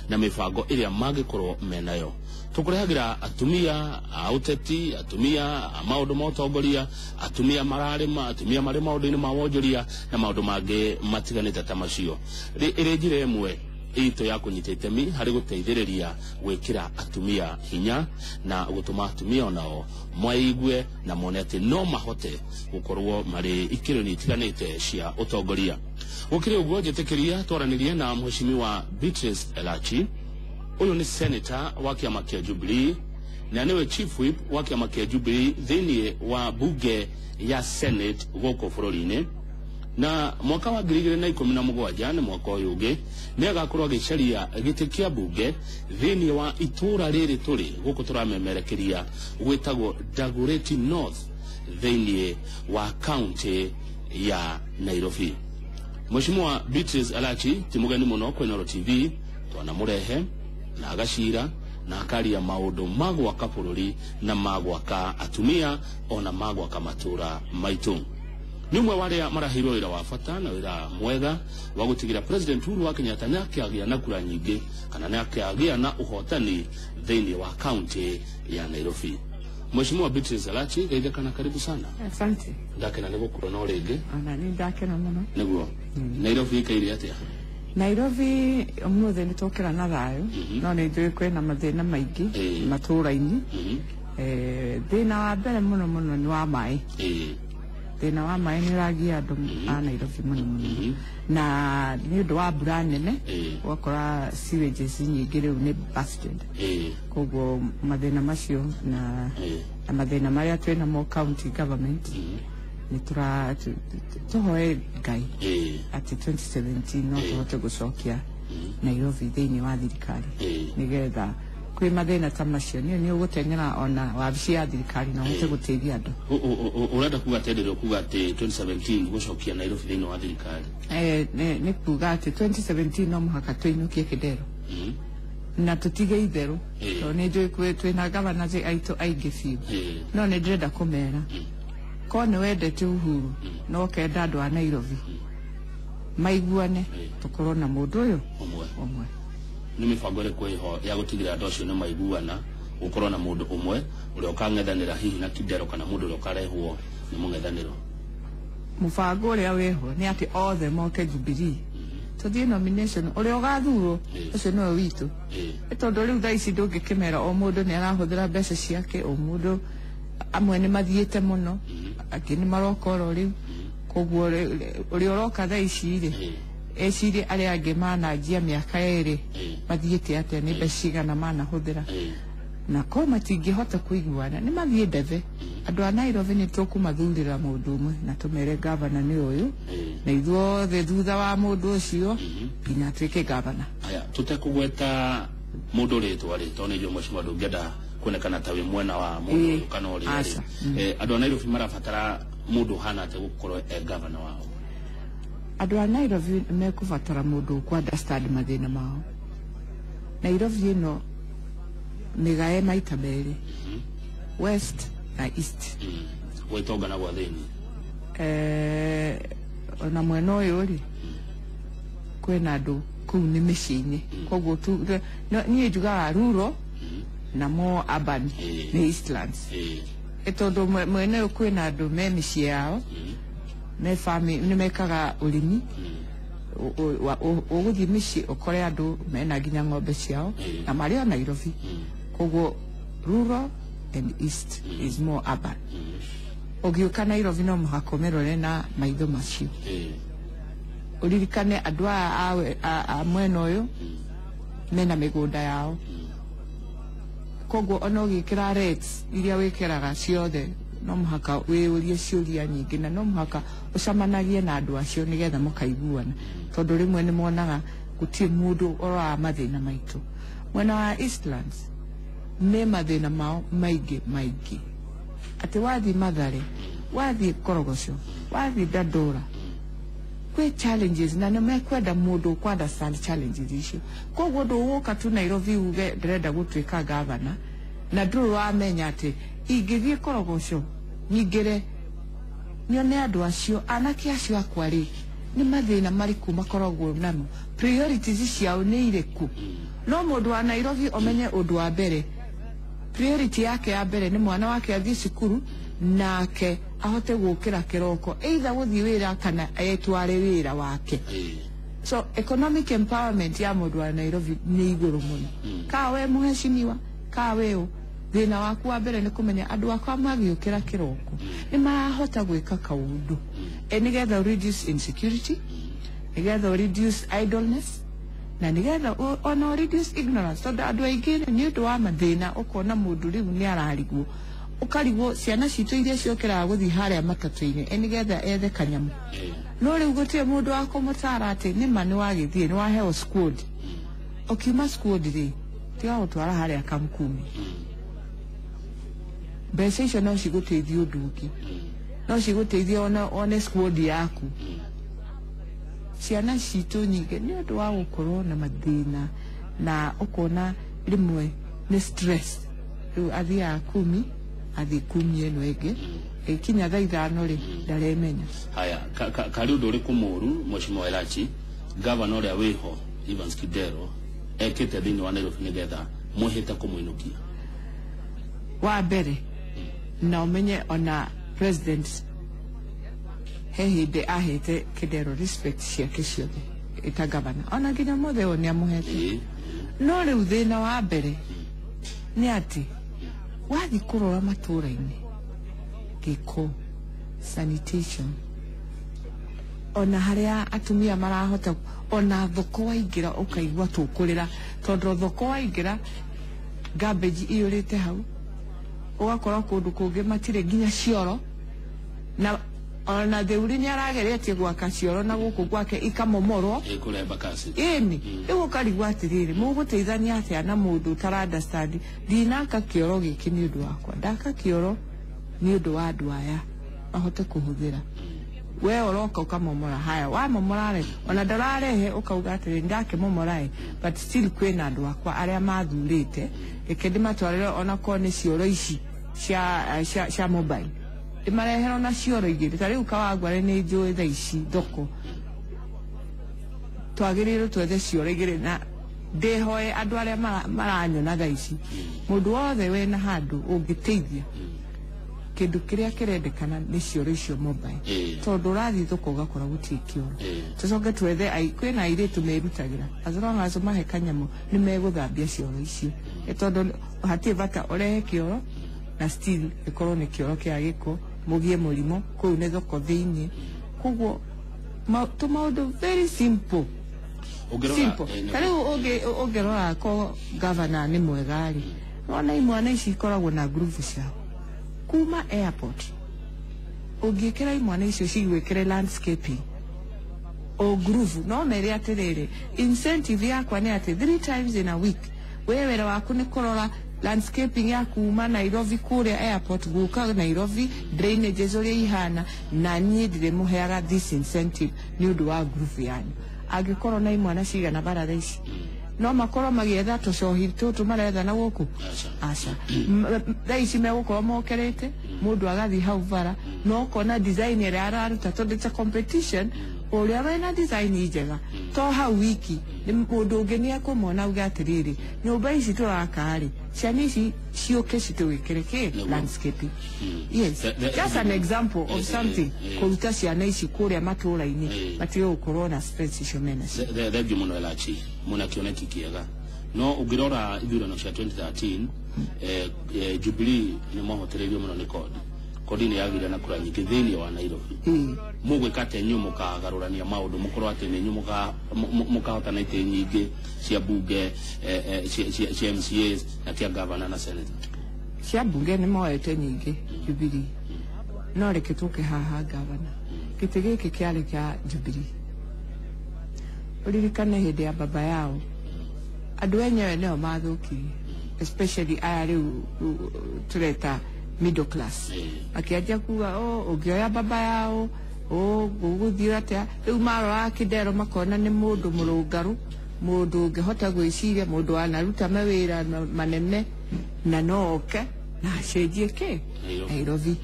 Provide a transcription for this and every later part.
Na mĩbango ĩrĩa mangĩkorwo menayo. Tũkũrehagĩra atumia a ũteti, atumia a maũndũ ma ũtongoria, atumia mararĩma, atumia marĩ maũndũ-inĩ ma wonjoria na maũndũ mangĩ matiganĩte ta macio. Ĩrĩ njĩra ĩmwe itũ ya kũnyita itemi harĩ gũteithĩrĩria gwĩkĩra atumia hinya na gũtũma atumia onao maigue na mone atĩ no mahote gũkorwo marĩ ikĩro-inĩ itiganĩte cia ũtongoria. Gũkĩrĩ ũguo, njĩtĩkĩria twaranĩrie na Mheshimiwa Beatrice Elachi. Ũyũ nĩ senator wa kĩama kĩa Jubilee na nĩwe chief whip wa kĩama kĩa Jubilee thĩinĩ wa bunge ya Senate gũkũ bũrũri-inĩ. Na mwaka wa 2017, nĩ mwaka ũyũ ũngĩ, nĩ agakorwo agĩcaria gĩtĩ kĩa bunge thĩinĩ wa itũũra rĩrĩ tũrĩ gũkũ tũramemerekeria gwĩtagwo Dagoretti North thĩinĩ wa kaunti ya Nairobi. Mheshimiwa Beatrice Elachi ti mũgeni mũno kwĩ Inooro TV, twanamũrehe na agacira na akaria maũndũ ma gwaka bũrũri na ma gwaka atumia ona ma gwaka matũũra maitũ. Nĩ ũmwe wa arĩa maraheirwo wĩra wa bata na wĩra mwega wa gũtigĩra President Uhuru wa Kenyatta nĩ akĩagĩa na kura nyingĩ kana nĩ akĩagĩa na ũhotani thĩinĩ wa kaunti ya Nairobi. Mheshimiwa Beatrice Elachi, geithĩka na karibu sana. Asante. Ndakena nĩ gũkuona o rĩngĩ. Ona nĩ ndakena mũno. Nĩguo, Nairobi ĩikaire atĩa? Nairobi ũmũthĩ nĩ twokĩra na thayũ, no nĩ njũĩ kwĩna mathĩna maingĩ matũũra-inĩ. Thĩna wa mbere mũno mũno nĩ wa maĩ. Thĩna wa maĩ nĩ ũragia andũ a Nairobi mũno mũno, na nĩ ũndũ wa mbura nene ũgakora sewages nyingĩ rĩu nĩ busted. Koguo mathĩna macio na na mathĩna marĩa twĩnamo county government, nĩ tũra tũhoe Ngai atĩ 2017 no tũhote gũcokia Nairobi thĩinĩ wa thirikari, nĩgetha kwĩ mathĩna ta macio niĩ nĩ ũgũteng'era ona wabici ya thirikari na ũhote gũteithia andũ. Ũrenda kuga atĩ ndĩrĩ kuga atĩ 2017 gũcokia Nairobi thĩinĩ wa thirikari? Nĩ kuga atĩ 2017 no mũhaka tũinũkie Kĩndero na tũtige itherũ, tondũ nĩ njũĩ twĩna governors aitũ aingĩ biũ, no nĩ ndĩrenda kũmera ko nĩ wendete Uhuru na ũkenda andũ a Nairobi maiguane, tũkorwo na mũndũ ũyũ ũmwe. Ũmwe. Nĩ mĩbango ĩrĩkũ ĩho ya gũtigĩrĩra andũ acio nĩ maiguana, gũkorwo na mũndũ ũmwe ũrĩa ũkang'ethanĩra hihi na Kidero kana mũndũ ũrĩa ũkarehwo nĩ mũng'ethanĩro? Mũbango ũrĩa wĩho nĩ atĩ othe moke Jubilee, tũthiĩ nomination, ũrĩa ũgathurwo ũcio nĩwe witũ. Nĩ tondũ rĩu thaa ici ndũngĩkĩmera, o mũndũ nĩ arahũthĩra mbeca ciake, o mũndũ, amwe nĩ mathiĩte mũno, angĩ nĩ maroka oro rĩu. Koguo ũrĩa ũroka thaa ici rĩ, ecirie arĩa angĩ mananjia mĩaka 2 mathiĩte atĩa, nĩ mbeca cigana manahũthĩra, na ko matingĩhota kũiguana nĩ mathiĩ ndebe. Andũ a Nairobi nĩ tũkũmathurĩra mũndũ ũmwe na tũmere gavana nĩ ũyũ, na ithuothe thutha wa mũndũ ũcio nginya atuĩke gavana. Aya, tũtekũgweta mũndũ rĩtwa rĩ, tondũ nĩ njũĩ mheshimiwa ndũngĩenda kuonekana ta wĩ mwena wa mũndũ ũyũ kana ũrĩa rĩ. Aca. Andũ a Nairobi marabatara mũndũ ũhana atĩa gũkorwo e gavana wao? Andũ a Nairobi mekũbatara mũndũ ũkũ understand mathĩna mao. Nairobi ĩno mĩgae maita merĩ, west na east. Gwa itonga na gwa thĩni. Ona mwena ũyũ rĩ, kwĩna andũ kũu nĩ mĩciĩ-inĩ, koguo niĩ njugaga rural na more urban nĩ Eastlands. Ĩ tondũ mwena ũyũ kwĩna andũ me mĩciĩ yao, me farming, nĩ mekaga ũrĩmi. Ũgũthiĩ mĩciĩ ũkore andũ mena nginya ng'ombe ciao na marĩ o Nairobi. Koguo rural and east is more urban. Ũgĩũka Nairobi no mũhaka ũmĩrore na maitho macio, ũririkane andũ aya a mwena ũyũ mena mĩgũnda yao. Koguo ona ũgĩkĩra rates iria wĩkĩraga ciothe, no mũhaka wĩyũrie ciũria nyingĩ na no mũhaka ũcemanagie na andũ acio nĩgetha mũkaiguana, tondũ rĩmwe nĩ monaga gũtirĩ mũndũ ũroraga mathĩna maitũ. Mwena wa Eastlands me mathĩna mao maingĩ maingĩ, atĩ wathiĩ Mathare, wathiĩ Korogoco, wathiĩ Dandora, kwĩ challenges na nĩ mekwenda mũndũ ũkũ understand challenges icio. Koguo ndũgũka tu Nairobi uge ndĩrenda gũtuĩka gavana na ndũrĩ wamenya atĩ ingĩthiĩ Korogoco nyingĩre nyone andũ acio, anake acio akwa rĩ. Nĩ mathĩna marĩkũ makoragwo namo, priorities ciao nĩ irĩkũ? No mũndũ wa Nairobi omenye ũndũ wa mbere, priority yake ya mbere nĩ mwana wake athiĩ cukuru, nake ahote gũkĩra kĩroko either gũthiĩ wĩra kana etware wĩra wake. So economic empowerment ya mũndũ wa Nairobi nĩ igũrũ mũno. Ka we mũhecimiwa, ka we ũ, thĩna waku wa mbere nĩ kũmenya andũ akwa magĩũkĩra kĩroko nĩ marahota gwĩka kaũndũ, nĩgetha reduce insecurity, nĩgetha reduce idleness, na nĩgetha ona reduce ignorance, tondũ andũ aingĩ nĩ ũndũ wa mathĩna ũkona mũndũ rĩu nĩ ararigwo, ũkarigwo ciana citũ iria ciokĩraga gũthiĩ harĩa matatũ-inĩ nĩgetha ethe kanyamũ. No rĩu gũtirĩ mũndũ wa kũmũtara atĩ nĩma nĩ wagĩthiĩ nĩ waheo squad, ũkiuma squad rĩ, tiga gũtwara harĩa kamkumi. Mbeca icio no cigũteithie ũndũ ũngĩ, no cigũteithie one squad yaku. Ciana citũ nyingĩ nĩ ũndũ wa gũkorwo na mathĩna na ũkona rĩmwe nĩ stress, rĩu athiaga kumi, athiĩ kumi ĩno ĩngĩ ĩkinya thaa 5 rĩ, ndaremenya. Haya, karĩ ũndũ ũrĩkũ mũru Mheshimiwa Elachi, gavana ũrĩa wĩho Evans Kidero ekĩte thĩinĩ wa Nairobi nĩgetha mwĩhĩte kũmũinũkia? Wa mbere na ũmenye ona president he hĩndĩ ahete Kidero respect ciake ciothe ĩta gavana, ona nginya mũthĩ ũyũ nĩ amũhete. No rĩu thĩna wa mbere nĩ atĩ wathiĩ kũrora matũũra-inĩ, gĩko, sanitation, ona harĩa atumia marahota, ona thoko waingĩra ũkaigua tũkũrĩra, tondũ thoko waingĩra garbage iyũrĩte hau, ũgakora kũndũ kũngĩ matirĩ nginya cioro, na ona theuri nĩ arageretie gwaka cioro na gũkũ gwake ikamomorwo. Ĩni rĩu ũkarigwo atĩrĩrĩ, mũgũteithania atĩa na mũndũ ũtara understand? Ndinaka kĩoro gĩkĩ nĩ ũndũ wakwa, ndaka kĩoro nĩ ũndũ wa andũ aya mahote kũhũthĩra. We ũroka ũkamomora, haya wamomora rĩ, ona ndararehe ũkauga atĩrĩ ndakĩmomora ĩ, but still kwĩna andũ akwa arĩa mathurĩte, reke ndĩmatwarĩre onakorwo nĩ cioro ici cia mobile, ndĩmarehere ona cioro igĩrĩ. Ta rĩu Kawangware nĩ njũĩ thaa ici thoko twagĩrĩirwo twethe cioro igĩrĩ, na ndĩhoe andũ arĩa maranyona thaa ici, mũndũ wothe wĩna handũ ũngĩteithia, kĩndũ kĩrĩa kĩrendekana nĩ cioro icio mobile, tondũ ũrathiĩ thoko ũgakora gũtirĩ kĩoro. Tũcoke twethe, kwĩna airĩtu merutagĩra, as long as mahe kanyamũ nĩ megũthambia cioro icio, tondũ hatirĩ bata ũrehe kĩoro na still ĩkorwo nĩ kĩoro kĩa gĩko, mũgie mũrimũ kũu nĩ thoko thĩinĩ. Koguo tũmaũndũ very simple simple. Ta rĩu ũngĩrora ko gavana nĩ mwega rĩ, wona imwana ici ikoragwo na ngurubu ciao kuma airport, ũngĩkĩra imwana icio cigwĩkĩre landscaping o ngurubu, no mere atĩrĩrĩ, incentive yakwa nĩ atĩ 3 times in a week we wĩra waku nĩ kũrora landscaping ya kuma Nairobi kũrĩa airport gũka Nairobi, drainages ũrĩa ihana, na niĩ ndĩrĩmũheaga this incentive nĩ ũndũ wa ngurubu yanyu. Angĩkorwo na imwana cigana bara thaa ici, no makorwo magĩetha tũcohi tũtũ maretha na gũkũ, aca thaa ici megũkorwo mokerete, mũndũ agathiĩ hau bara no ũkona design ĩrĩa araruta, tondũ it's a competition, ũrĩa wĩna design njega to hau wiki mũndũ ũngĩ nĩ ekũmona auge atĩrĩrĩ, nyũmba ici tũraka rĩ, ciana ici ciũke citũgĩkĩre kĩ landscaping. Yes, just an example of something kũruta ciana ici kũrĩa matũũra-inĩ matige gũkorwo na stress icio mena cio. Thengiũ mũno Elachi, mwĩna kĩoneki kĩega. No ũngĩrora ithurano cia 2013, Jubilee nĩ mahotereirio mũno nĩ kodi. Kodi nĩ yagĩire na kura nyingĩ thĩinĩ wa Nairobi. Mũgwĩka atĩa inyuĩ mũkagarũrania maũndũ mũkorwo atĩ nĩ inyuĩ mũkahotana itĩ nyingĩ cia bunge, cia MCAs na cia gavana na senator? Cia bunge nĩ moete nyingĩ Jubilee, no reke tũke haha gavana, gĩtĩ gĩkĩ kĩarĩ kĩa Jubilee. Ũririkane hĩndĩ ya baba yao andũ enyewe nĩo mathũkirie, especially aya rĩu tũreta middle class, akĩanjia kuga ũngĩoya baba yao gũgũthiĩ atĩa. Rĩu maroraga Kidero makona nĩ mũndũ mũrũngarũ, mũndũ ũngĩhota gwĩciria, mũndũ wanaruta mawĩra manene, na no oke na acenjie kĩ Nairobi.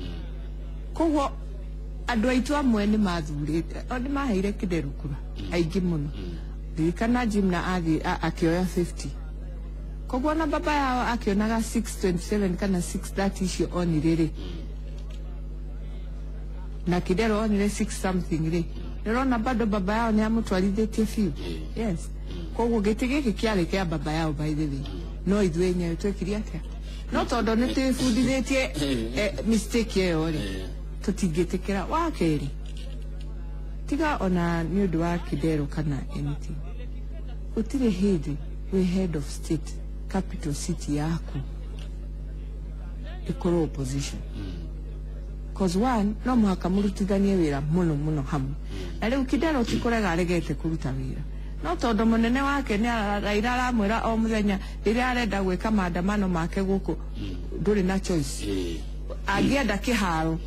Koguo Andũ aitũ amwe nĩ mathurĩte, o nĩ maheire Kidero kura aingĩ mũno. Ririkana Jimna athiĩ akĩoya 50. Koguo na baba yao akĩonaga 627 kana 630 icio onire rĩ, na Kidero onire 6 something rĩ, nĩũrona bado baba yao nĩ amũtwarithĩtie biũ. Yes. Koguo gĩtĩ gĩkĩ kĩarĩ kĩa baba yao, by the way, no ithuĩ enyewe twekire atĩa? No tondũ nĩ twĩbundithĩtie mistake ĩyo rĩ, tũtingĩtĩkĩra. Wa kerĩ, tiga ona nĩ ũndũ wa Kidero kana anything, gũtirĩ hĩndĩ wĩ head of state, capital city yaku ĩkorwo opposition. 'Cause one, no mũhaka mũrutithanie wĩra mũno mũno hamwe. Na rĩu Kidero ti kũrega aregete kũruta wĩra, no tondũ mũnene wake nĩ Raila aramwĩra o mũthenya rĩrĩa arenda gwĩka maandamano make gũkũ, ndũrĩ na choice. Angĩenda kĩharo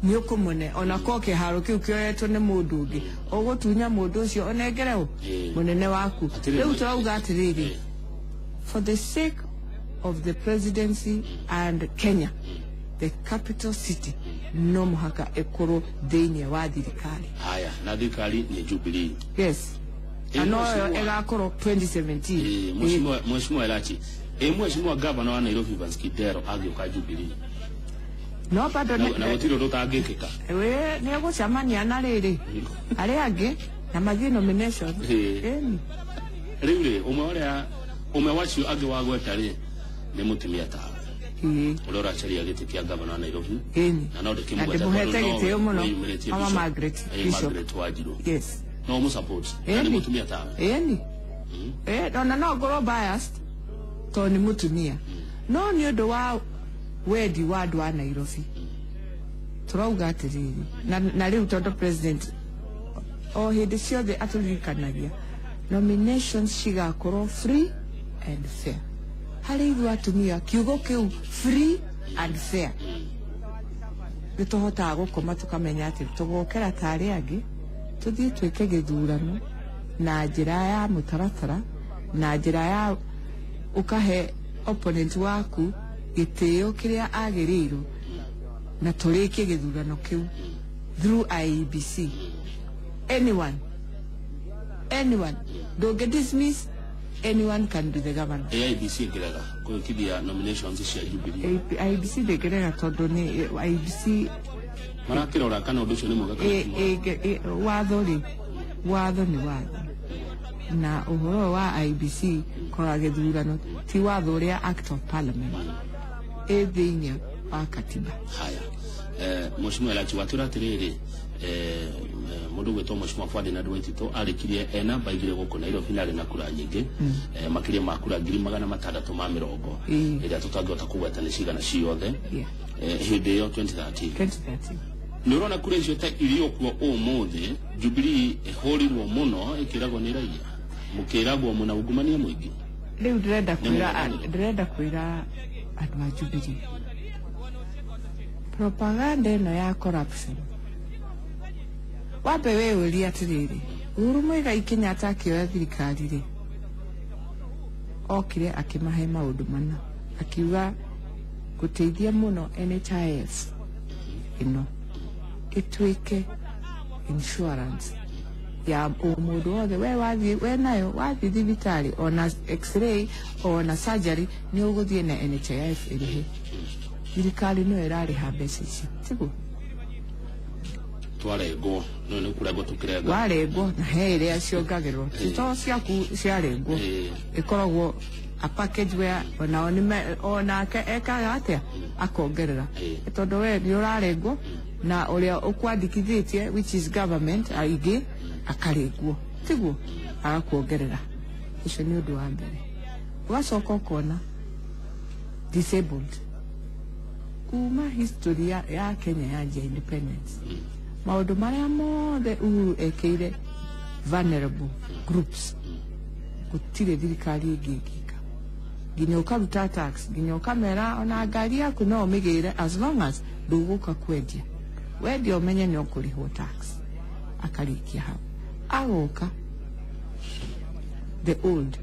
nĩ ũkũmũne, ona ko kĩharo kĩu kĩoyetwo nĩ mũndũ ũngĩ, ũgũtunya mũndũ ũcio ũnengere ũ mũnene waku. Rĩu tũrauga atĩrĩrĩ, for the sake of the presidency and Kenya, the capital city no mũhaka ĩkorwo thĩinĩ wa thirikari. Haya, na thirikari nĩ Jubilee. Yes. Na noyo ĩgakorwo 2017. Mheshimiwa Elachi, Mheshimiwa Governor wa Nairobi Evans Kidero agĩũka Jubilee, no bado na gũtirĩ ũndũ ũtangĩkĩka. We nĩ egũcemania na rĩrĩ arĩa angĩ na mathiĩ nomination. Rĩu rĩ, ũmwe wacio angĩ wagweta rĩ nĩ mũtumia tawe ũrĩa ũracaria gĩtĩ kĩa gavana wa Nairobi, na no ndĩkĩmũgwete gĩtĩo mũno, Mama Margaret Bishop, Margaret Wanjiru. Yes. No mũsupport na nĩ mũtumia tawe. Ĩni ona no ngorwo biased tondũ nĩ mũtumia, no nĩ ũndũ wa wendi wa andũ a Nairobi tũrauga atĩrĩrĩ, na rĩu tondũ president o hĩndĩ ciothe atũririkanagia nominations cigakorwo free and fair. Harĩ ithuĩ atumia kiugo kĩu free and fair nĩ tũhotaga gũkoma tũkamenya atĩ tũgokera ta arĩa angĩ, tũthiĩ twĩke gĩthurano na njĩra ya mũtaratara, na njĩra ya ũkahe opponent waku gĩtĩo kĩrĩa agĩrĩirwo, na tũrĩkie gĩthurano kĩu through IEBC. Anyone ndũngĩ dismiss, anyone can be the governor. IEBC ĩngĩrega gwĩkithia nominations cia Jubilee? IEBC ndĩngĩrega tondũ nĩ IEBC marakĩrora kana ũndũ ũcio nĩ mwega kana ti mwega. Watho rĩ, watho nĩ watho, na ũhoro wa IEBC kũrora gĩthurano ti watho ũrĩa Act of Parliament ĩ thĩinĩ wa katiba. Haya, Mheshimiwa Elachi, watwĩra atĩrĩrĩ, mũndũ gwĩtwo Mheshimiwa Ferdinand Waititũ arĩkirie ena mbaigire gũkũ Nairobi na arĩ na kura nyingĩ, makĩria ma kura 620,000 ĩrĩa tũtangĩhota kũgweta nĩ cigana ciothe, hĩndĩ ĩyo 2013. Nĩ ũrona kura icio ta iria kuo ũmũthĩ Jubilee ĩhũrirwo mũno ĩkĩragwo nĩ raia, mũkĩragwo mũna ungumania mũingĩ. Rĩu ndĩrenda kwĩra andũ a Jubilee, propaganda ĩno ya corruption, wambe wĩyũrie atĩrĩrĩ, Uhuru Muigai Kenyatta akĩoya thirikari rĩ, okire akĩmahe maũndũ mana, akiuga gũteithia mũno NHIF ĩno ĩtuĩke insurance ya o mũndũ wothe, we wathiĩ we nayo wathiĩ thibitarĩ ona x-ray ona surgery nĩ ũgũthiĩ na NHIF ĩrĩhe. Thirikari nĩyo ĩrarĩha mbeca icio, tiguo? Twarengwo, no nĩ kũrengwo tũkĩrenga. Warengwo na he ĩrĩa ciongagĩrĩrwo, ti to ciaku ciarengwo, ĩkoragwo a package where onao onake ekaga atĩa, akongerera, tondũ we nĩ ũrarengwo na ũrĩa ũkwandĩkithĩtie, which is government aingĩ, akarengwo, tiguo? Agakuongerera. Ũcio nĩ ũndũ wa mbere. Ũgacoka ũkona disabled, kuma history ya Kenya yanjia independence, maũndũ marĩa mothe Uhuru ekĩire vulnerable groups, gũtirĩ thirikari ĩngĩ ĩngĩka. Nginya ũkaruta tax, nginya ũkamera ona ngari yaku no ũmĩgĩre as long as ndũgũka kwendia, wendia ũmenye nĩ ũkũrĩhwo tax. Akarĩkia hau. Agoka the old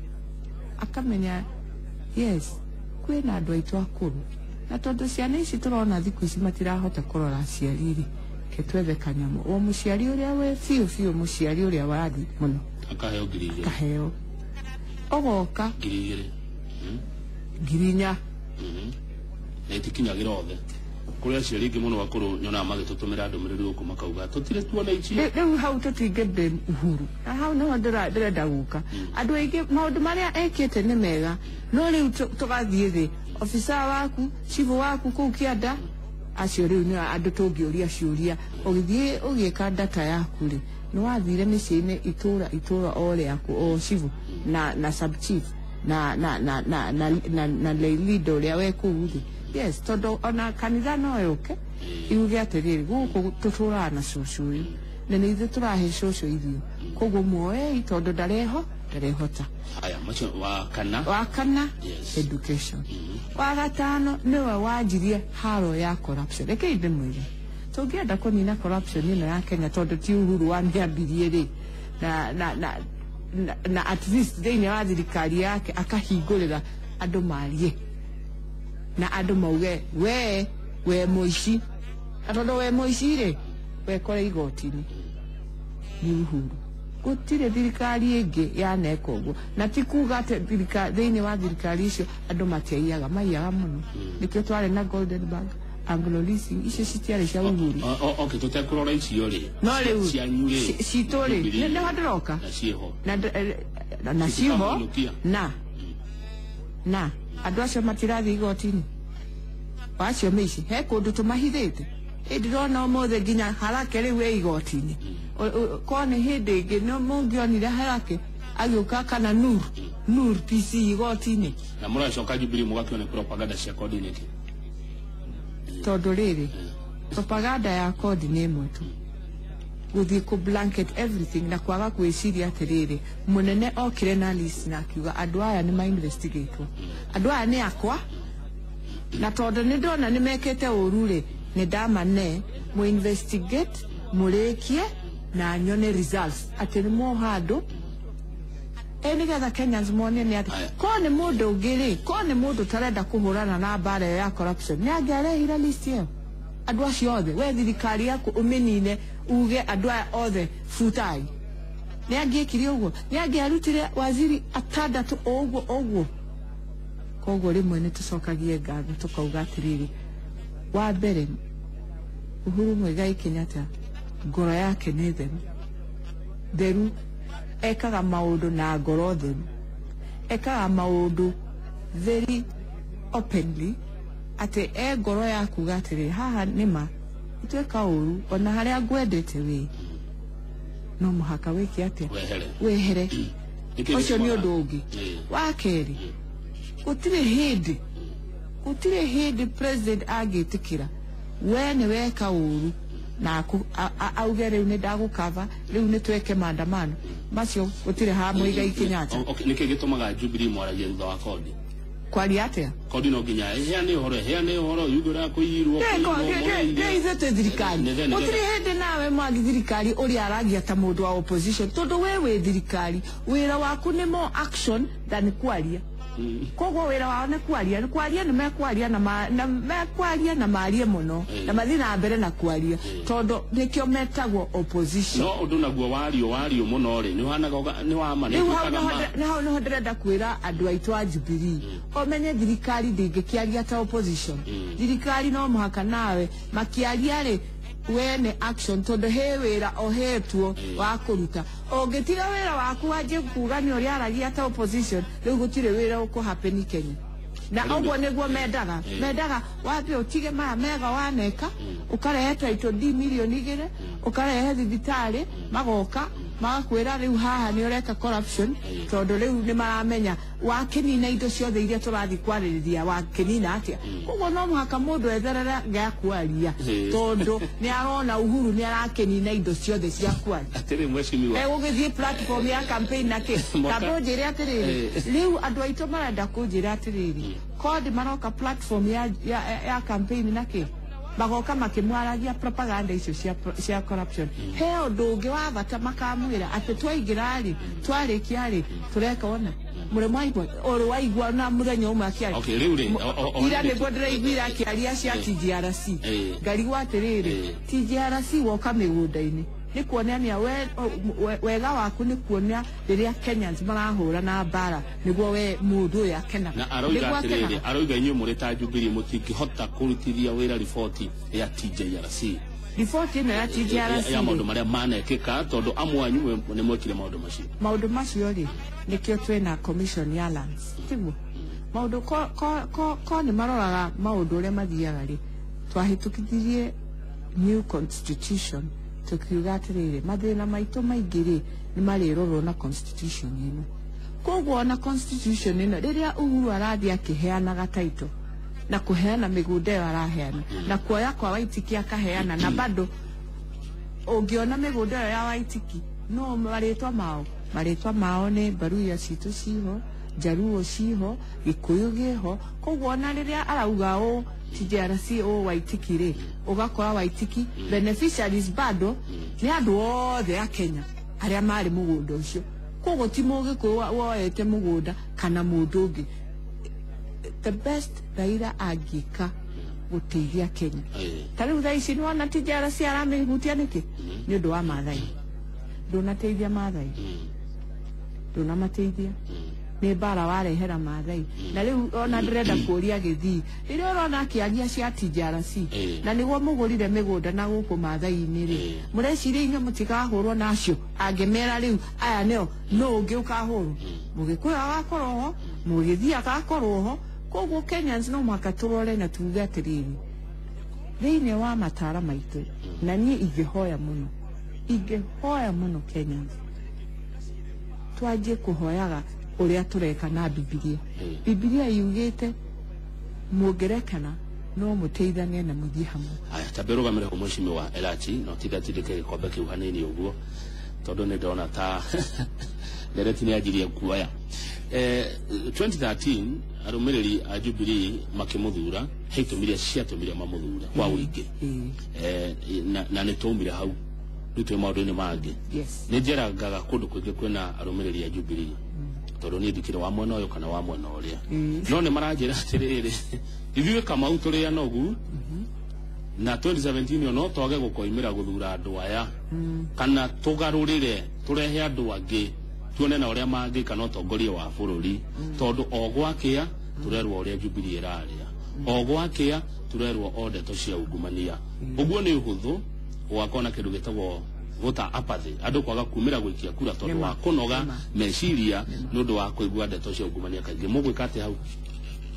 akamenya yes, kwĩna andũ aitũ akũrũ, na tondũ ciana ici tũrona thikũ ici matirahota kũrora aciari rĩ, Reke twethe kanyamũ. O mũciari ũrĩa we biũ biũ, mũciari ũrĩa wathi mũno akaheo 2,000. Kaheo ũgoka 2,000. 4,000. Na itikinyagĩra othe. Kũrĩ aciari aingĩ mũno akũrũ nyonaga magĩtũtũmĩra ndũmĩrĩri gũkũ makauga tũtirĩ tuona ici. Rĩu hau tũtingĩ blame Uhuru, na hau nĩho ndĩrenda gũka. Andũ aingĩ maũndũ marĩa ekĩte nĩ mega, no rĩu tũgathiĩ thĩ, obica waku, cibũ waku kũu kĩanda, acio rĩu nĩ andũ tũngĩũria ciũria. Ũgĩthiĩ ũgĩka data yaku rĩ, nĩ wathire mĩciĩ-inĩ, itũra itũra o rĩaku, o cibũ na sub chief na na na na na na na leader ũrĩa we kũu thĩ. Yes, tondũ ona kanitha no yũke iuge atĩrĩrĩ, gũkũ tũtũraga na cũcũ ũyũ, na nĩ ithuĩ tũrahe cũcũ irio, koguo muoei tondũ ndareho ndarehota. Haya, macio wa kana. Wa kana. Yes. Education. Wa gatano nĩwe wanjirie haro ya corruption. Reke ndĩmwĩre, tũngĩenda kũnina corruption ĩno ya Kenya, tondũ ti Uhuru wamĩambirie rĩ, na na na na, na at least thĩinĩ wa thirikari yake akahingũrĩra andũ marie na andũ mauge we mũici, na tondũ we mũici rĩ, wekore igoti-inĩ. Nĩ Uhuru. Gũtirĩ thirikari ĩngĩ yaneka ũguo, na ti kuga atĩ thĩinĩ wa thirikari icio andũ matiaiyaga, maiyaga mũno. Nĩkĩo twarĩ na Golden Bag, Anglo Leasing, icio citiarĩ cia Uhuru. Okay, tũtekũrora icio rĩ, no rĩu cianyu rĩ, citũ rĩ, nĩho ndĩroka. Na ciĩho. Na ciho. Citikamũinũkia. Na andũ acio matirathiĩ igoti-inĩ, wacio mĩici he kũndũ tũmahithĩte. Ndĩrona ũmũthĩ nginya Harake rĩu ĩ igoti-inĩ. Korwo nĩ hĩndĩ ĩngĩ nĩ mũngĩonire Harake agĩũka kana Nur PC igoti-inĩ. Na mũracoka Jubilee mũgakĩona propaganda cia kodi nĩkĩ? Tondũ rĩrĩ, propaganda ya kodi nĩ ĩmwe tu, gũthiĩ kũ blanket everything na kwaga gwĩciria atĩrĩrĩ, mũnene okire na list na akiuga andũ aya nĩ ma-investigatwo, andũ aya nĩ akwa, na tondũ nĩ ndona nĩ mekĩte ũru rĩ, nĩ ndamane mũ investigate mũrĩkie na nyone results atĩ nĩ muoha andũ nĩgetha Kenyans mone nĩ atĩ korwo nĩ mũndũ ũngĩ rĩ, korwo nĩ mũndũ ũtarenda kũhũrana na mbara ĩyo ya corruption, nĩ angĩarehire list ĩyo andũ acio othe. We thirikari yaku ũmĩnine, uge andũ aya othe futai. Nĩ angĩekire ũguo? Nĩ angĩarutire waziri atandatũ o ũguo o ũguo? Koguo rĩmwe nĩ tũcokagie ngatho tũkauga atĩrĩrĩ, wa mbere Uhuru Muigai Kenyatta ngoro yake nĩ theru theru, ekaga maũndũ na ngoro theru, ekaga maũndũ very openly, atĩ e ngoro ya kuga atĩrĩrĩ, haha nĩma itweka ũru, ona harĩa ngwendete wĩ no mũhaka wĩke atĩa? Wehere. Wehere. Nĩkĩ ũcio nĩ gĩtũmaga? Ũndũ ũngĩ wa kerĩ, gũtirĩ hĩndĩ president angĩtĩkĩra we nĩ weka ũru na auge rĩu nĩ ndagũkava, rĩu nĩ tweke maandamano macio. Gũtirĩ ha Muigai Kenyatta. Okay, nĩkĩ gĩtũmaga Jubilee mwaragie thutha wa kodi? Kwaria atĩa? Kodi no nginya ĩheane ũhoro, ĩheane ũhoro, yuge ũrĩa kũiyirwo. Ithuĩ twĩ thirikari. Gũtirĩ hĩndĩ nawe mwangi thirikari ũrĩa aragia ta mũndũ wa opposition, tondũ we wĩ thirikari, wĩra waku nĩ more action than kwaria. Koguo wĩra wao nĩ kwaria, nĩ kwaria, nĩ mekwaria na mekwaria na marie mũno na mathiĩ na mbere na kwaria, tondũ nĩkĩo metagwo opposition. No ũndũ naguo wario mũno rĩ, nĩ ũhanaga nĩ wa ma nĩ Rĩu hau ũtuĩkaga nĩho ma. Hau nĩho ndĩrenda kwĩra andũ aitũ a Jubilee, ũmenye thirikari ndĩngĩkĩaria ta opposition. Thirikari no mũhaka nawe makĩaria rĩ, we nĩ action, tondũ he wĩra ohetwo wa kũruta. Ũngĩtiga wĩra waku wanjie kuga nĩ ũrĩa aragia ta opposition, rĩu gũtirĩ wĩra ũkũhappen Kenya. Na ũguo nĩguo mendaga wambe ũtige maya mega waneka, ũkarehe title D 2 mirioni, ũkarehe thibitarĩ, magoka magakwĩra rĩu haha nĩ ũreka corruption, tondũ rĩu nĩ maramenya wakĩnina indo ciothe iria tũrathiĩ kwarĩrĩria wakĩnina atĩa. Koguo no mũhaka mũndũ etherere gĩa kwaria, tondũ nĩ arona Uhuru nĩ arakĩnina indo ciothe cia kwaria. Atĩrĩ mheshimiwa, Egũgĩthiĩ platform ya campaign na kĩ? Tamba ũnjĩre atĩrĩrĩ, rĩu andũ aitũ marenda kũnjĩra atĩrĩrĩ, kodi maroka platform ya campaign na kĩ? Magoka makĩmwaragia propaganda icio cia corruption. He ũndũ ũngĩ wa bata makamwĩra atĩ twaingĩra rĩ, twarĩkia rĩ, tũreka ona mũrĩ mwaigua ũrĩ waigua na mũthenya ũmwe akĩaria. Okay, rĩu rĩ, Ira nĩguo ndĩraiguire akĩaria cia TJRC. Ngarigwo atĩrĩrĩ, TJRC woka mĩgũnda-inĩ nĩ kuonania wega waku, nĩ kuonia rĩrĩa Kenyans marahũra na mbara nĩguo we mũndũ ũyũ akenaga. Na aroiga atĩrĩrĩ, aroiga inyuĩ mũrĩ ta Jubilee mũtingĩhota kũrutithia wĩra riboti ya TJRC. Riboti ĩno ya TJRC ya maũndũ marĩa manekĩka, tondũ amwe anyu nĩ mwekire maũndũ macio. Maũndũ macio rĩ, nĩkĩo twĩna commission ya lands, tiguo? Maũndũ ko nĩ maroraga maũndũ ũrĩa mathiaga rĩ, twahĩtũkithirie new constitution tukiuga atĩrĩrĩ, mathĩna maitũ maingĩ rĩ nĩ marĩrorwo na constitution ĩno. Koguo ona constitution ĩno rĩrĩa Uhuru arathiĩ akĩheanaga title na kũheana mĩgũnda ĩyo araheana na kuoya kwa Waitiki akaheana, na bado ũngĩona mĩgũnda ĩyo ya Waitiki no marĩtwa mao nĩ Baruya citũ ciho, Jaruo ciho, Gĩkũyũ gĩho. Koguo ona rĩrĩa arauga ũũ TJRC ũũ Waitiki rĩ, ũgakora Waitiki beneficiaries bado nĩ andũ othe a Kenya arĩa marĩ mũgũnda ũcio. Koguo ti Mũgĩkũyũ woete mũgũnda kana mũndũ ũngĩ. The best Raila angĩka gũteithia Kenya. Ta rĩu thaa ici nĩwona TJRC aramĩhutia nĩkĩ? Nĩ ũndũ wa Maathai. Ndũnateithia Maathai, ndũnamateithia, nĩ mbara warehera Maathai. Na rĩu ona ndĩrenda kũria Gĩthii, rĩrĩa ũrona akĩaria cia TJRC na nĩguo mũgũrire mĩgũnda na gũkũ Maathai-inĩ rĩ, mũreciria inyuĩ mũtikahũrwo nacio? Angĩmera rĩu aya nĩo, nũ ũngĩ ũkahũrwo? Mũgĩkũyũ agakorwo ho, Mũgĩthii agakorwo ho. Koguo Kenyans no mũhaka tũrore na tuge atĩrĩrĩ, thĩinĩ wa matara maitũ, na niĩ ingĩhoya mũno Kenyans twanjie kũhoyaga ũrĩa tũreka na Bibilia. Bibilia yugĩte mũngĩrekana no mũteithanie na mũthiĩ hamwe. Aya, tambe rũgamĩre hau Mheshimiwa Elachi, no tigatindĩke gĩkombe kĩu hanini ũguo tondũ nĩ ndona ta ndereti nĩ anjirie kuoya. 2013 arũmĩrĩri a Jubilee makĩmũthura, he itũmi iria ciatũmire mamũthure kwa ũingĩ. Na nĩ twaumire hau rĩu twĩ maũndũ-inĩ mangĩ. Nĩ njerangaga kũndũ kũingĩ kwĩna arũmĩrĩri a Jubilee tondũ niĩ ndikĩrĩ wa mwena ũyũ kana wa mwena ũrĩa, no nĩ maranjĩra atĩrĩrĩ, ithuĩ Kamau tũrĩ anogu na 2017 no twage gũkoimĩra gũthura andũ aya kana tũgarũrĩre tũrehe andũ angĩ tuone na ũrĩa mangĩka na ũtongoria wa bũrũri, tondũ o gwakĩa tũrerwo ũrĩa Jubilee ĩrarĩa, o gwakĩa tũrerwo o ndeto cia ungumania. Ũguo nĩ ũhũthũ gũgakorwo na kĩndũ gĩtagwo gũta apathy, andũ kwaga kumĩra gũikia kura tondũ wa kũnoga meciria nĩ ũndũ wa kũigua ndeto cia ungumania kaingĩ. Mũgwĩka atĩa hau?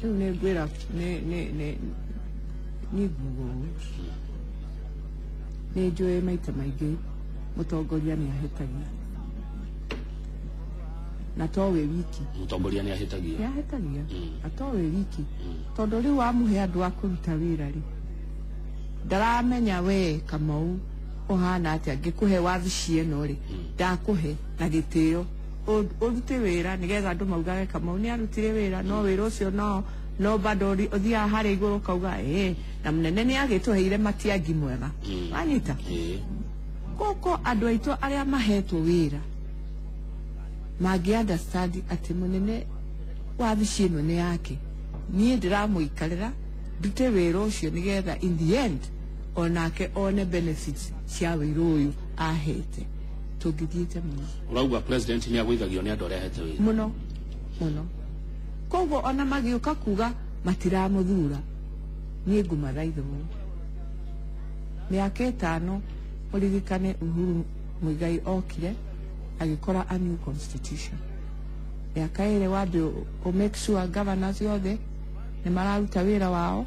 Rĩu nĩ ngwĩra nĩ nguga ũũ, nĩ njũĩ maita maingĩ mũtongoria nĩ ahĩtagia, na to wĩ wiki. Mũtongoria nĩ ahĩtagia, nĩ ahĩtagia, na to wĩ wiki, tondũ rĩu wamũhe andũ a kũruta wĩra rĩ, ndaramenya we Kamau ũhana atĩa. Ngĩkũhe wabici ĩno rĩ, ndakũhe na gĩtĩo ũrute wĩra nĩgetha andũ maugage Kamau nĩ arutire wĩra, no wĩra ũcio no bado ũthiaga harĩa igũrũ ũkauga ĩĩ, na mũnene nĩ agĩtũheire Matiang'i mwega. Wanyita? Koko andũ aitũ arĩa mahetwo wĩra mangĩ understand atĩ mũnene wabici ĩno nĩ yake, niĩ ndĩramũikarĩra ndute wĩra ũcio nĩgetha in the end onake one benefits cia wĩra ũyũ ahete, tũngĩthiĩte mũno. Ũrauga president nĩ agũithagio nĩ andũ arĩa ahete wĩra mũno mũno. Koguo ona magĩũka kuga matiramũthura, niĩ ngũmathaitha ũũ, mĩaka 5 mũririkane Uhuru Muigai okire agĩkora a new constitution. Mĩaka 2 wambe ũ make sure governors othe nĩ mararuta wĩra wao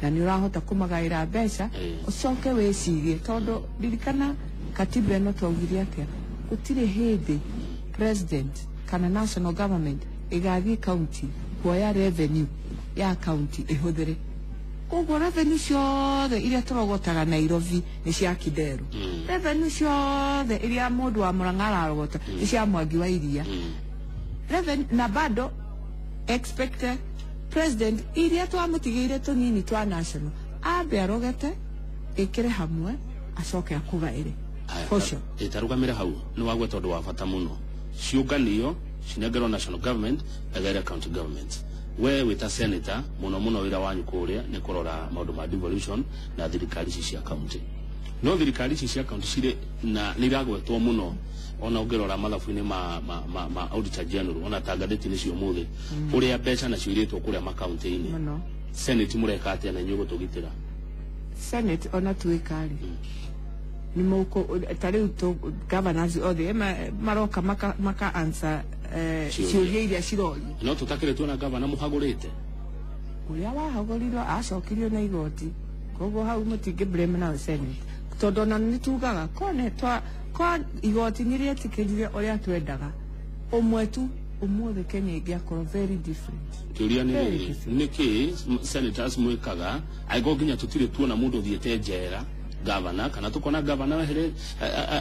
na nĩ ũrahota kũmagaĩra mbeca, ũcoke wĩcirie, tondũ ririkana katiba ĩno twaugire atĩa, gũtirĩ hĩndĩ president kana national government ĩgathiĩ county kuoya revenue ya county ĩhũthĩre. Koguo revenue ciothe iria tũrogotaga Nairobi nĩ cia Kidero, revenue ciothe iria mũndũ wa Murang'a ararogota nĩ cia Mwangi wa Iria, revenue na bado expect president iria twamũtigĩire tũnini twa national ambe arogete Ĩkĩre hamwe acoke akũgaĩre. Portion. Ĩtarũgamĩre hau nĩ wagwe tondũ wa bata mũno. Ciũnganio cinengerwo national government ĩgaĩre county government. We wĩta senator mũno mũno wĩra wanyu kũrĩa nĩ kũrora maũndũ ma devolution na thirikari ici cia county. No thirikari ici cia county cirĩ na nĩ iragwetwo mũno ona ũngĩrora mathabu-inĩ ma auditor general ona ta ngathĩti-inĩ cia ũmũthĩ ũrĩa mbeca nacio irĩtwo kũrĩa makaunti-inĩ. Senate mũreka atĩa na inyuĩ gũtũgitĩra? Senate ona tuĩka rĩ nĩ mũkũ ta rĩu governors othe maroka maka answer ciũria iria cirorio. No tũtakĩrĩ tuona governor mũhagũrĩte ũrĩa wahagũrirwo acokirio na igoti, koguo hau mũtingĩ blame na Senate tondũ ona nĩ tugaga kwa igoti nĩ rĩetĩkĩrire ũrĩa twendaga ũmwe tu ũmũthĩ Kenya ĩngĩakorwo very different. Kĩũria nĩ nĩkĩ senators mwĩkaga angĩkorwo nginya tũtirĩ tuona mũndũ ũthiĩte njera governor kana tukona governor wehere?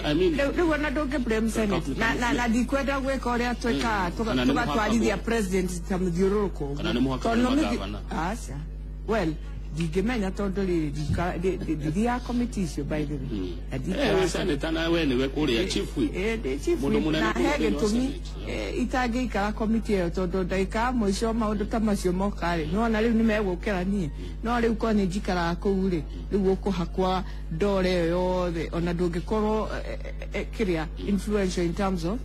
I mean rĩu ona ndũngĩ blame Senate na ndikwenda gwĩka ũrĩa twĩkaga tũgatwarithia president ta mũthiũrũrũko kana nĩ mũhaka governor. Aca, well ndingĩmenya tondũ rĩrĩ ndithiaga committee icio by the way. Senator na we nĩwe kũrĩa chief whip. Chief whip na he gĩtũmi itangĩikara committee ĩyo tondũ ndagĩka ya mũico maũndũ ta macio moka rĩ nĩwona rĩu nĩmegũkĩra niĩ no rĩu korwo nĩ njikaraga kũu rĩ rĩu ũkũhakwa ndore ĩyo yothe ona ndũngĩkorwo kĩrĩa influential in terms of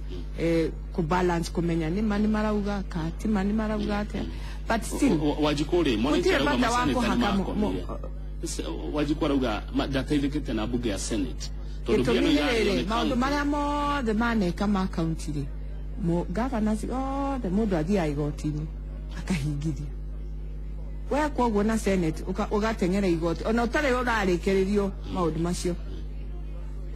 kũbalance kũmenya nĩma nĩ marauga ka ti ma nĩ marauga atĩa. But still Wanjikũ rĩ mwananchi arauga maseneta nĩ makomire. Wanjikũ arauga ndateithĩkĩte na bunge ya Senate tondũ mbia no irarĩo nĩ maũndũ marĩa mothe maneka ma county rĩ governors othe mũndũ athiaga igoti-inĩ akahingithia. We koguo na Senate ũgateng'era igoti ona ũtarĩ ũrarĩkĩrĩrio maũndũ macio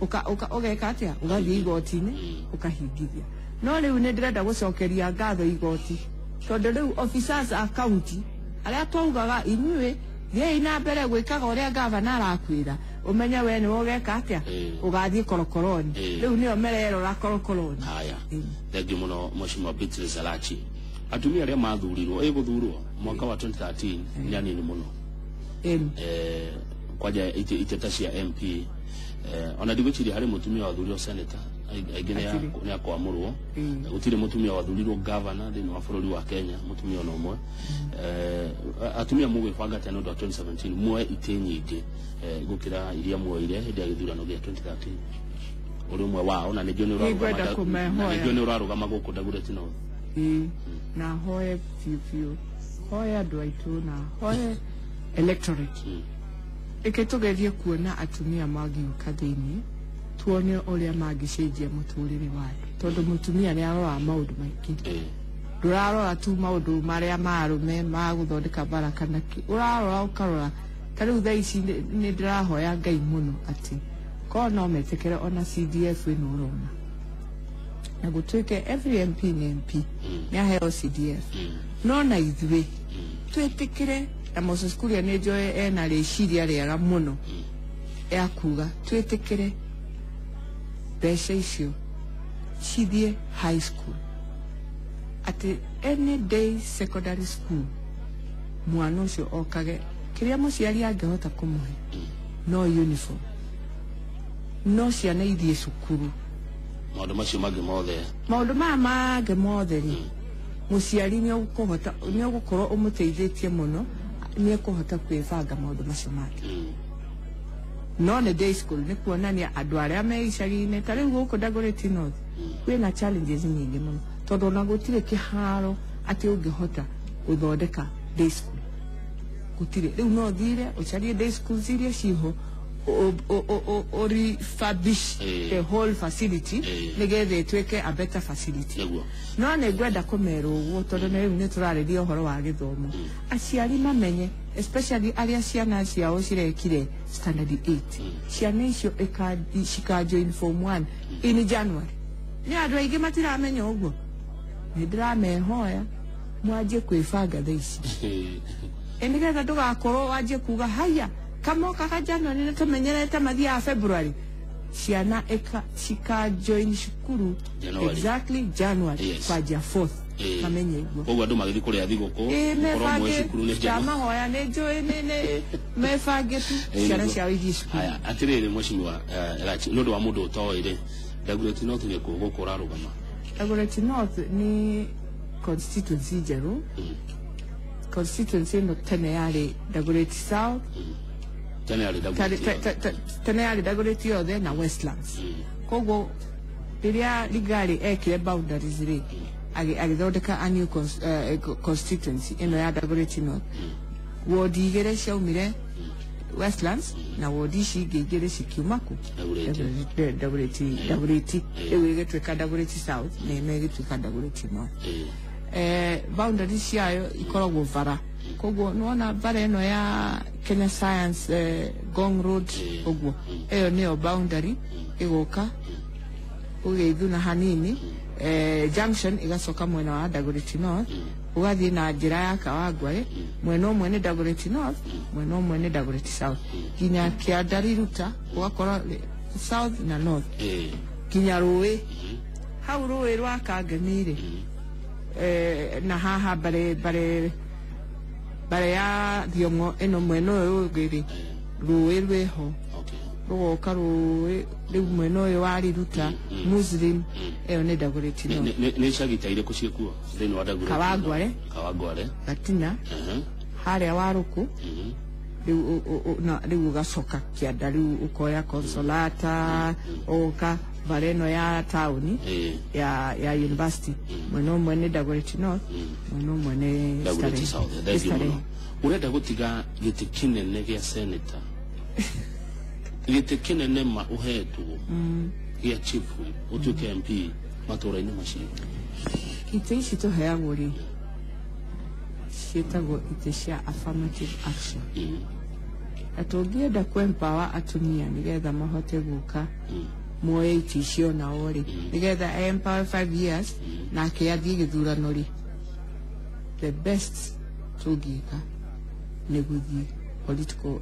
ũgeka atĩa ũgathiĩ igoti-inĩ ũkahingithia. No rĩu nĩ ndĩrenda gũcokeria ngatho igoti tondũ rĩu officers a county arĩa twaugaga inyuĩ thiĩi na mbere gwĩkaga ũrĩa gavana arakwĩra ũmenye we nĩwe ũgeka atĩa ũgathiĩ korokoroni rĩu nĩo mererora korokoroni. Haya, thengiũ mũno Mheshimiwa Beatrice Elachi. Atumia arĩa mathurirwo gũthurwo mwaka wa 2013 nĩ anini mũno kwanja iteta cia MP ona ndigwĩciria harĩ mũtumia wathurirwo senator aingĩ nĩ akwamũrwo. Gũtirĩ mũtumia wathurirwo governor thĩinĩ wa bũrũri wa Kenya mũtumia ona ũmwe. Atumia mũgwĩbanga atĩa nĩ ũndũ wa 2017 muoe itĩ nyingĩ gũkĩra iria muoire hĩndĩ ya gĩthurano gĩa 2013? Ũrĩ ũmwe wao na nĩnjũĩ nĩ ũrarũgama gũkũ Dagoretti North. Na hoe biũ biũ hoe andũ aitũ na hoe electorate ĩke tũgerie kuona atumia mangĩũka thĩinĩ tuone ũrĩa mangĩcenjia mũtũrĩre wa andũ tondũ mũtumia nĩ aroraga maũndũ maingĩ. Ndũrarora tu maũndũ marĩa ma arũme ma gũthondeka bara kana kĩ, ũrarora ũkarora ta rĩu thaa ici nĩ ndĩrahoya Ngai mũno atĩ korwo no metĩkĩre ona CDF ĩno ũrona na gũtuĩke every MP nĩ MP nĩ aheo CDF no na ithuĩ twĩtĩkĩre na Moses Kuria nĩ njũĩ ena rĩciria rĩega mũno ya kuga twĩtĩkĩre mbeca icio cithiĩ high school atĩ any day secondary school mwana ũcio okage kĩrĩa mũciari angĩhota kũmũhe no uniform no ciana ithiĩ cukuru. Maũndũ macio mangĩ mothe maũndũ maya mangĩ mothe rĩ mũciari nĩ ũgũkorwo ũmũteithĩtie mũno nĩ ekũhota kwĩbanga maũndũ macio mangĩ. No nĩ day school nĩ kuonania andũ arĩa me icagi-inĩ ta rĩu gũkũ Dagoretti North kwĩna challenges nyingĩ mũno tondũ ona gũtirĩ kĩharo atĩ ũngĩhota gũthondeka day school gũtirĩ. Rĩu no ũthire ũcarie day schools iria ciho refurbish the whole facility nĩgetha ĩtuĩke a better facility. No nĩ ngwenda kũmera ũguo tondũ rĩu nĩ tũrarĩria ũhoro wa gĩthomo aciari mamenye especially arĩa ciana ciao cirekire standard 8 ciana icio cikajoin form 1 in January. Nĩ andũ aingĩ matiramenya ũguo nĩ ndĩramehoya mwanjie kwĩbanga thaa ici nĩgetha ndũgakorwo wanjie kuga haya kamoka ka January nĩ tũmenyerete mathiaga February ciana cika join cukuru exactly January. Yes. Kwanjia 4th. Mamenye ũguo. Koguo andũ magĩthiĩ kũrĩa thigũkũ gũkorwo mwĩ cukuru nĩ njega. Ndamahoya nĩ njũĩ nĩ mebange tu ciana ciao ithiĩ cukuru. Haya, atĩrĩrĩ mheshimiwa Elachi, nĩ ũndũ wa mũndũ ũtoĩ rĩ, Dagoretti North nĩ kũ gũkũ ũrarũgama? Dagoretti North nĩ constituency njerũ. Constituency ĩno tene yarĩ Dagoretti South. Tene yarĩ Dagoretti. Tene yarĩ Dagoretti yothe na Westlands. Koguo rĩrĩa Rigathi ekire boundaries rĩ, agĩthondeka a new constituency ĩno ya Dagoretti North. Wodi igĩrĩ ciaumire Westlands na wodi ici ingĩ igĩrĩ cikiuma kũ? Dagoretti. Dagoretti. Rĩu ĩgĩtuĩka Dagoretti South na ĩno ĩgĩtuĩka Dagoretti North. Boundary ciayo ikoragwo bara. Koguo nĩwona bara ĩno ya Kenya Science, Ngong Road ũguo, ĩyo nĩyo boundary ĩgũka ũgĩithuna hanini, junction ĩgacoka mwena wa Dagoretti North, ũgathiĩ na njĩra ya Kawangware, mwena ũmwe nĩ Dagoretti North, mwena ũmwe nĩ Dagoretti South, nginya Kĩandari Ruta ũgakora South na North, nginya rũĩ hau rũĩ rwa Kangemi rĩ, na haha bare bare bare ya Thiong'o ĩno mwena ũyũ ũngĩ rĩ, rũĩ rwĩho rũgoka rũĩ rĩu mwena ũyũ wa Riruta Muslim, ĩyo nĩ Dagoretti North. Nĩ icagi ta irĩkũ ciĩkuo thĩinĩ wa Dagoretti? Kawangware, Kawangware, Gatina, harĩa Warũkũ, rĩu ũgacoka Kĩanda, rĩu ũkoya Consolata, ũgoka bara ĩno ya taũni ya university, mwena ũmwe nĩ Dagoretti North, mwena ũmwe nĩ Dagoretti South. Thengiũ mũno. Ũrenda gũtiga gĩtĩ kĩnene gĩa senator, gĩtĩ kĩnene ma ũhetwo gĩa chief whip, ũtuĩke MP matũũra-inĩ macio? Itĩ ici tũheagwo rĩ, ciĩtagwo itĩ cia affirmative action. Na tũngĩenda kũ-empower atumia nĩgetha mahote gũka moe itĩ icio nao rĩ, nĩgetha empower 5 years nake athiĩ gĩthurano rĩ, the best tũngĩka nĩ gũthiĩ political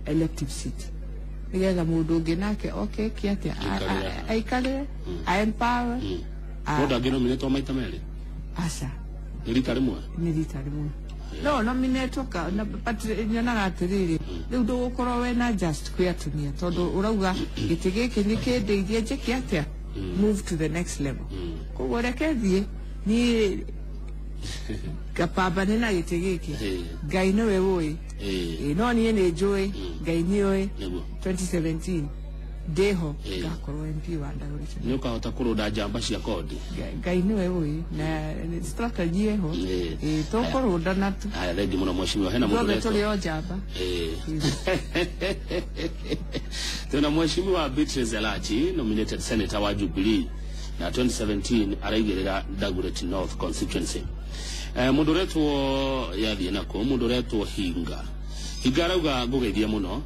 elective seat, nĩgetha mũndũ ũngĩ nake oke eke atĩa, aikarĩre, a-empower. Mũndũ angĩnominĩtwo maita merĩ? Aca. Nĩ rita rĩmwe? Nĩ rita rĩmwe. No nominatwo but nyonaga atĩrĩrĩ, rĩu ndũgũkorwo wĩna just kwĩ atumia, tondũ ũrauga gĩtĩ gĩkĩ nĩ kĩndeithie njĩke atĩa, move to the next level. Koguo reke thiĩ niĩ ngapambane na gĩtĩ gĩkĩ, Ngai nĩwe ũĩ, no niĩ nĩ njũĩ, Ngai nĩũĩ. 2017 ndĩho ngakorwo MP wa Dagoretti. Nĩ ũkahota kũrũnda njamba cia kodi? Ngai nĩwe ũĩ, na strategy ĩho, tũkũrũndana tu. Haya, thengiũ mũno mheshimiwa. Hena mũndũ ithuothe tũrĩ o njamba. Tuna mheshimiwa Beatrice Elachi, nominated senator wa Jubilee na 2017 araigĩrĩra Dagoretti North constituency. Mũndũ ũretwo yathiĩ nako, mũndũ ũretwo Hinga. Hinga arauga ngũgeithie mũno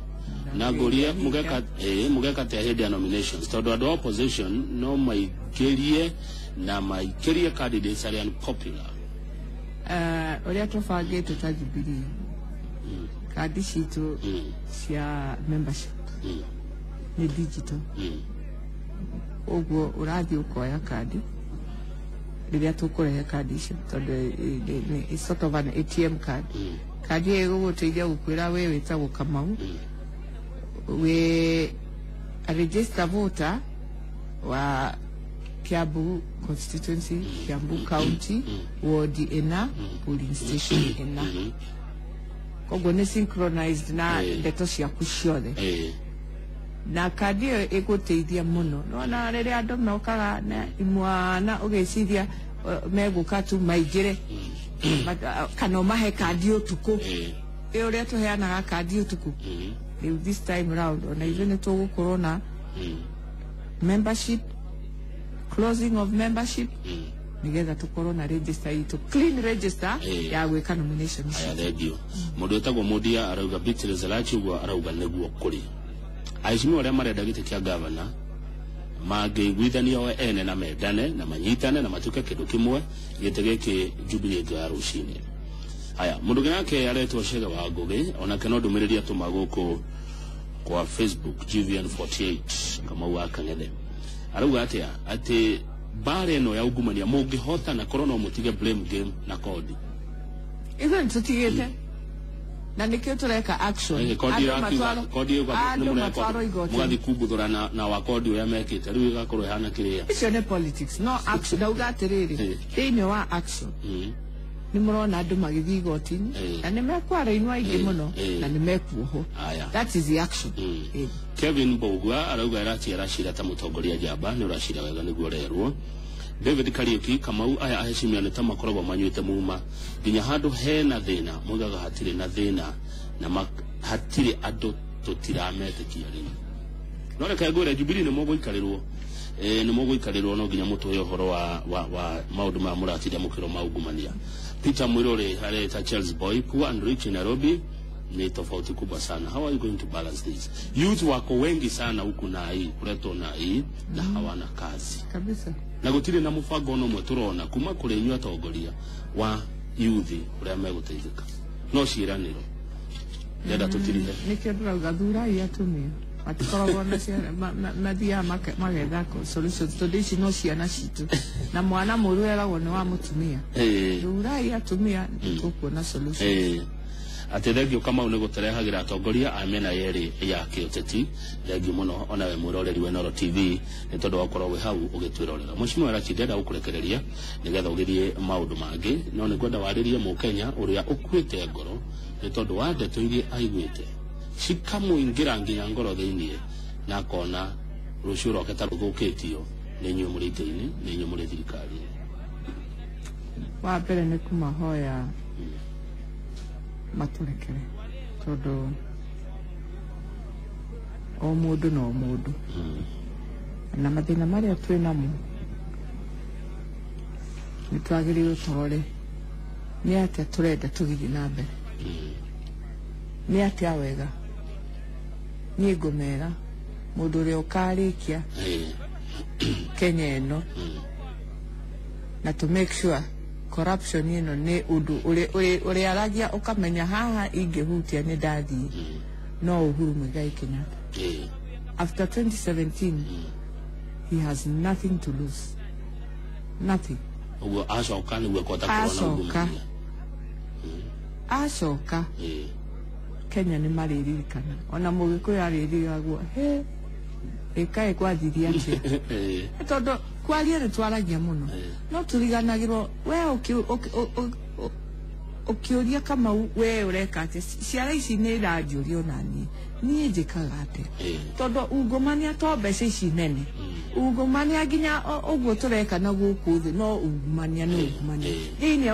na ngũrie mũgeka atĩa hĩndĩ ya nominations, tondũ andũ a opposition no maingĩrie na maikĩrie candidates arĩa unpopular. Ũrĩa tũbangĩte ta Jubilee, kandi citũ cia membership nĩ digital. Ũguo ũrathiĩ ũkoya kandi rĩrĩa tũkũrehe kandi icio, tondũ it's sort of an ATM card. Kandi ĩyo ĩgũgũteithia gũkwĩra we wĩtagwo Kamau, wĩ a register voter wa Kiambu constituency, Kiambu county, ward ĩna, polling station ĩna. Koguo nĩ synchronized na ndeto ciaku ciothe. Na kandi ĩyo ĩgũteithia mũno. Nĩwona rĩrĩa andũ mokaga na imwana ũgĩciria megũka tu maingĩre, kana ũmahe kandi ũtukũ, ĩyo ũrĩa tũheanaga kandi ũtukũ. Rĩu this time round ona ithuĩ nĩ tũgũkorwo na membership, closing of membership, nĩgetha tũkorwo na register itũ, clean register ya gwĩka nomination. Haya, thengiũ. Mũndũ wĩtagwo Mũndia arauga Beatrice Elachi ũguo arauga nĩguo kũrĩ aheshimiwa arĩa marenda gĩtĩ kĩa gavana mangĩiguithania o ene na mendane na manyitane na matuĩke kĩndũ kĩmwe, gĩtĩ gĩkĩ Jubilee ĩngĩoya rũcinĩ. Haya, mũndũ ũngĩ nake aretwo Chege wa Ngũgĩ, onake no ndũmĩrĩri atũma gũkũ kwa Facebook GVN 48 Kamau wa Kang'ethe. Arauga atĩa? Atĩ Mbara ĩno ya ungumania mũngĩhotana korwo no mũtige blame game na kodi. Ithuĩ nĩtũtigĩte na nĩkĩo tũreka action. Kodi mũgathiĩ kumbuthũra na wakodi ũrĩa mekĩte rĩu ĩgakorwo ĩhana kĩrĩa. Icio nĩ politics no action. Ndauga atĩrĩrĩ, thĩinĩ wa action nĩ mũrona andũ magĩthiĩ igoti-inĩ na nĩ mekwarĩinwo aingĩ mũno na nĩ mekuohwo. That is the action. Kevin Mbugua arauga ĩraciara ta mũtongoria njamba, nĩ ũracira wega nĩguo ũrerwo. David Kariuki Kamau, aya aheshimiwa nĩ ta makoragwo manyuĩte muma nginya handũ hena thĩna moigaga hatirĩ na thĩna na hatirĩ andũ tũtirametĩkia rĩu. No reke ngwĩre Jubilee nĩ mũgũikarĩrwo, nĩ mũgũikarĩrwo no nginya mũtũhe ũhoro wa maũndũ maya mũratinda mũkĩrwo ma ungumania. Peter Mwirore areta Charles Boy, poor and rich in Nairobi ni tofauti kubwa sana. How are you going to balance this? Youth wako wengi sana huku na hii kuletwo na hii na hawana kazi kabisa. Na gutire na mubango no mwe turona kuma kuri inyuĩ atongoria wa youth uria megũteithĩka no ciĩranĩro ndenda tũtirihe. Nĩkĩo ndĩrauga thurai atumia matikoragwo na ciana mathiaga magetha solutions tondũ ici no ciana citũ na mwana mũru eragwo nĩ wa mũtumia. Thurai atumia nĩtũkuona solutions. Atĩ thengio Kamau nĩ gũtũrehagĩra atongoria a mĩena yerĩ ya kĩũteti. Thengio mũno onawe mwĩroreri wa Inooro TV nĩ tondũ wa gũkorwo wĩ hau ũgĩtwĩrorera. Mheshimiwa Elachi, ndĩrenda gũkũrekereria nĩgetha ũgĩthiĩ maũndũ mangĩ, no nĩ ngwenda warĩrie mũkenya ũrĩa ũkuĩte ngoro nĩ tondũ wa ndeto iria aiguĩte cikamũingĩra nginya ngoro thĩiniĩ na akona rũciũ rwake ta rũthũkĩtio nĩ inyuĩ mũrĩ itĩ-inĩ, nĩ inyuĩ mũrĩ thirikari-inĩ. Wa mbere nĩ kũmahoya matũrekere tondũ o mũndũ no mũndũ na mathĩna marĩa twĩ namo nĩ twagĩrĩirwo tũrore nĩ atĩa tũrenda tũgĩthiĩ na mbere, nĩ atĩa wega. Niĩ ngũmera mũndũ ũrĩa ũkarĩkia Kenya ĩno na to make sure corruption ĩno nĩ ũndũ ũrĩaragia ũkamenya haha ingĩhutia nĩ ndathiĩ, no Uhuru Muigai Kenyatta. After 2017 he has nothing to lose. Nothing. Ũguo acoka nĩguo ekũhota kũrũa na ungumania. Acoka Kenya nĩ marĩririkana ona Mũgĩkũyũ arĩriragwo he ĩkaĩ kwathirie atĩa tondũ kwaria nĩ twaragia mũno no tũriganagĩrwo. We ũkĩũria Kamau we ũreka atĩa, ciara ici nĩ iranjũria ona niĩ niĩ njĩkaga atĩa tondũ ungumania to mbeca ici nene, ungumania nginya ũguo tũreka na gũkũ thĩ no ungumania nĩ ungumania thĩinĩ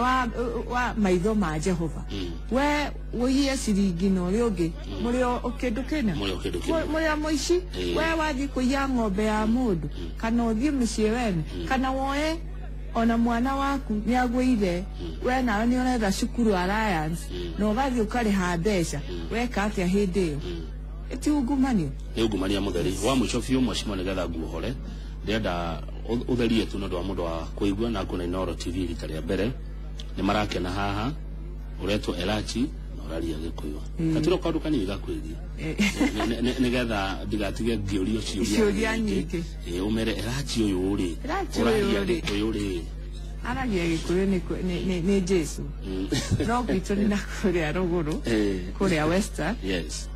wa maitho ma Jehova. We ũiye ciringi na ũrĩa ũngĩ mũrĩ o kĩndũ kĩna mũrĩ o mũici. We wathiĩ kũiya ng'ombe ya mũndũ kana ũthiĩ mũciĩ wene kana woe ona mwana waku nĩ agũire we nawe nĩ ũretha cukuru Alliance na ũgathiĩ ũkarĩha mbeca, weka atĩa hĩndĩ ĩyo? Ti ungumania. Nĩ ungumania mũtheri. Wa mũico biũ mheshimiwa, nĩgetha nguohore ndĩrenda ũtherie tu nĩ ũndũ wa mũndũ wa kũigua na kuona Inooro TV rita rĩa mbere nĩ marakena haha ũretwo Elachi na ũraria Gĩkũyũ. Gatirĩ kaũndũ kanini gakwĩgiĩ nĩgetha ndigatige ngĩũrio ciũria nyingĩ. Ũmere Elachi ũyũ rĩ ũraria Gĩkũyũ rĩ? Aragia Gĩkũyũ nĩ Jesu no gwitũ nĩ na kũrĩa rũgũrũ kũrĩa Western. Yes.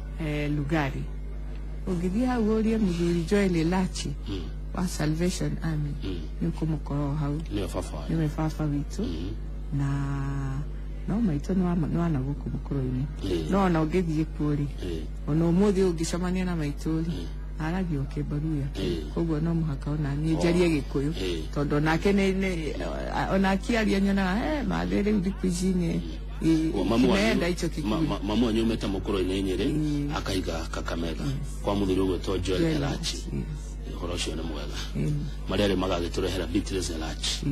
Lugari. Ũngĩthiĩ hau ũrie mũthuri Joel Elachi wa Salvation Army nĩ ũkũmũkora hau. Nĩwe baba witũ na no maitũ nĩ wa na gũkũ mũkũrũ-inĩ no ona ũngĩthiĩ kuo rĩ ona ũmũthĩ ũngĩcemania na maitũ rĩ aragia o Kĩmbaruya, koguo no mũhaka ona niĩ njarie Gĩkũyũ tondũ onake ona akĩaria nyonaga mathĩ rĩu thikũ ici nĩ kimeenda icho kikuyu. Mamu wanyu umĩte mũkũrũ-inĩ Nyĩrĩ akaiga Kakamega kwa mũthuri ũgwĩtwo Joel Elachi. Ũhoro ũcio nĩ mwega. Marĩa rĩ magagĩtũrehera Beatrice Elachi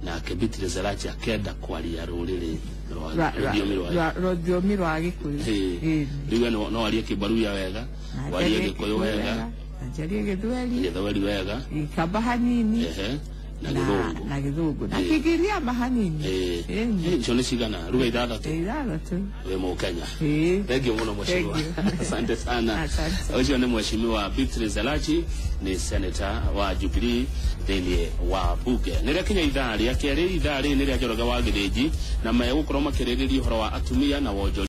nake Beatrice Elachi akenda kwaria rũrĩrĩ rũthiomi rwa Gĩkũyũ. Rĩu no arie Kĩmbaruya wega, warie Gĩkũyũ wega, njarie Gĩthweri wega, Gĩkamba hanini, Na Gĩthũngũ. Na Gĩthũngũ na Kĩgiriama hanini. Icio nĩ cigana ruga 6? 6. Wĩ Mũkenya. Thank you mũno mheshimiwa. Asante sana. Ũcio nĩ mheshimiwa Beatrice Elachi, nĩ senator wa Jubilee thĩinĩ wa bunge. Nĩ rĩakinya ithaa rĩa kerĩ, ithaa rĩrĩ nĩ rĩa Njoroge wa Gĩthĩnji, na megũkorwo makĩrĩrĩria ũhoro wa atumia na wonjoria.